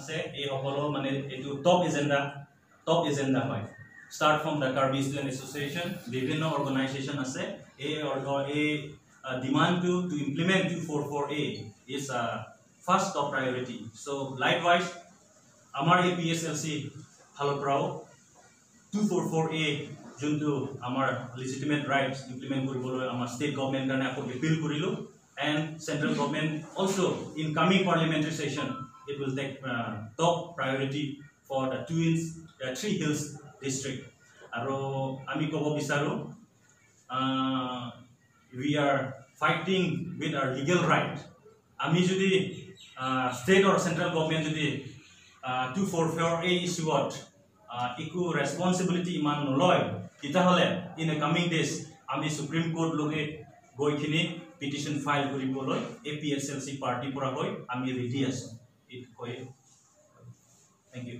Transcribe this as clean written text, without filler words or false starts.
আছে, এইসকলো মানে এইটো টপ এজেণ্ডা হয়। Start from the Karbi Student Association, বিভিন্ন অৰ্গেনাইজেশ্যন আছে। এই ডিমাণ্ডটো to implement 244A is first top priority. So likewise আমাৰ এই পি এছ এল চি ফালৰ পৰাও 244A যোনটো আমাৰ লিজিটিমেট ৰাইটছ ইমপ্লিমেণ্ট কৰিবলৈ আমাৰ ষ্টেট গভমেণ্ট কাৰণে আকৌ এপিল কৰিলোঁ, and central government also in coming parliamentary session it will take top priority for the three hills district. আৰু আমি ক'ব বিচাৰোঁ, we are fighting with our legal right. আমি যদি ষ্টেট আৰু চেণ্ট্ৰেল গভমেণ্ট যদি 244A ইছ্যুত একো ৰেচপনচিবিলিটি ইমান নলয়, তেতিয়াহ'লে ইন এ কামিং ডেজ আমি সুপ্ৰিম কোৰ্টলৈকে গৈখিনি পিটিশ্যন ফাইল কৰিবলৈ A P S L C পাৰ্টিৰ পৰা হৈ আমি ৰেডি আছোঁ। এইটো কৈ thank U.